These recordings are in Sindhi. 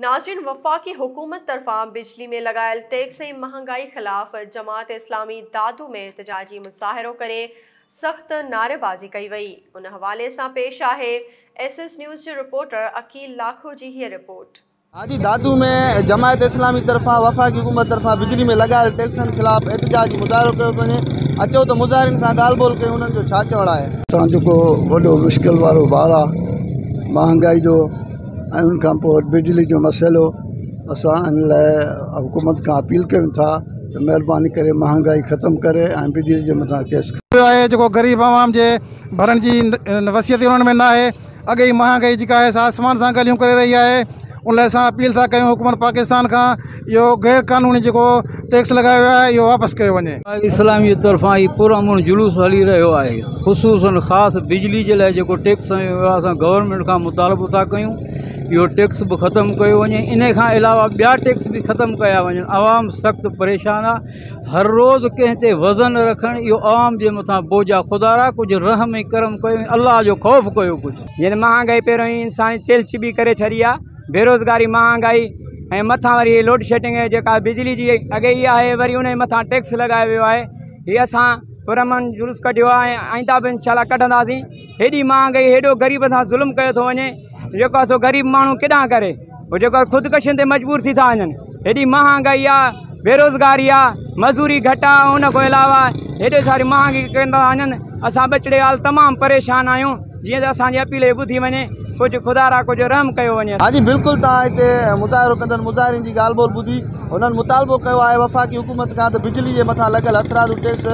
ناظرين وفاقي حڪومت طرفان بجلي ۾ لڳايل ٽيڪس ۽ مهانگائي خلاف جماعت اسلامي دادو ۾ احتجاجي مظاهرو ڪري سخت نعريبازي ڪئي وئي ان حوالي سان پيش آهي ايس ايس نيوز جي رپورٽر عقيل لاکو جي هيء رپورٽ. حاجي دادو ۾ جماعت اسلامي طرفان وفاقي حڪومت طرفان بجلي ۾ لڳايل ٽيڪسن خلاف احتجاجي مظاهرو ڪيو پيو وڃي اچو ته مظاهرين سان ڳالهه ٻولهه ڪيون انهن جو ڇا چوڻ آهي. اسان جيڪو وڏو مشڪل وارو بار آ مهانگائي جو ۽ ان کان پوء بجلي جو مسئلو اسان ان لاء حڪومت کان اپيل ڪيون ٿا ته مهرباني ڪري مهانگائي ختم ڪري ۽ بجلي جي مٿان ٽيڪس ويو آهي جيڪو غريب عوام جي ڀرڻ جي وسعت انهن ۾ ناهي اڳي ئي مهانگائي جيڪا آهي سا آسمان سان ڳالهيون ڪري رهي آهي ان لاء اسان اپيل ٿا ڪيون حڪومت پاڪستان کان اهو غير قانوني جيڪو ٽيڪس لڳايو ويو آهي اهو واپس ڪيو وڃي. اسلامي طرفان هي پرامن جلوس هلي رهيو آهي خصوصن خاص بجلي جي لاء جيڪو ٽيڪس هنيو ويو آهي اسان گورنمينٽ کان مطالبو ٿا ڪيون اهو ٽيڪس به ختم ڪيو وڃي ان کان علاوه ٻيا ٽيڪس به ختم ڪيا وڃن عوام سخت پريشان آهي هر روز ڪنهن تي وزن رکڻ اهو عوام جي مٿان بوجهه آهي خدا را ڪجهه رحم ۽ ڪرم ڪيو الله جو خوف ڪيو ڪجهه. جيئن مهانگائي پهريون ئي انسان جي چيلهه چٻي ڪري ڇڏي آهي بيروزگاري مهانگائي ۽ مٿان وري لوڊشيڊنگ جيڪا بجلي جي اڳي ئي آهي وري ان جي مٿان ٽيڪس لڳايو ويو آهي هي اسان پرامن جلوس ڪڍيو آهي ۽ آئنده به انشاء الله ڪڍنداسين هيڏي مهانگائي هيڏو غريب سان ظلم ڪيو ٿو وڃي جيڪو آهي سو غريب ماڻهو ڪيڏانهن ڪري هو جيڪو آهي خودڪشين تي مجبور ٿي ٿا وڃن هيڏي مهانگائي آهي بيروزگاري آهي مزوري گهٽ آهي ان کان علاوه هيڏي ساري مهانگي ڪندا وڃن اسان ٻچڙي حال تمام پريشان آهيون جيئن ته اسان جي اپيل کي ٻڌي وڃي ڪجهه خدا را ڪجهه رحم ڪيو وڃي. ها جي بلڪل توهان هتي مظاهرو ڪندڙ مظاهرين جي ڳالهه ٻولهه ٻڌي هنن مطالبو ڪيو آهي وفاقي حڪومت کان ته بجلي جي مٿان لڳل هٿرادو ٽيڪس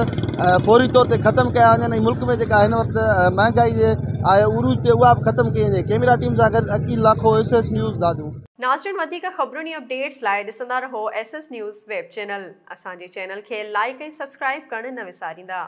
فوري طور تي ختم ڪيا وڃن ۽ ملڪ ۾ جيڪا هن وقت مهانگائي جي آهي عروج تي اها به ختم ڪئي وڃي ڪيميرا ٽيم سان گڏ Aqeel Lakho S S news Dadu. ناظرين وڌيڪ خبرن ۽ اپڊيٽس لاء ڏسندا رهو S S news web channel اسان جي چينل کي لائيڪ ۽ سبسڪرائيب ڪرڻ نه وساريندا.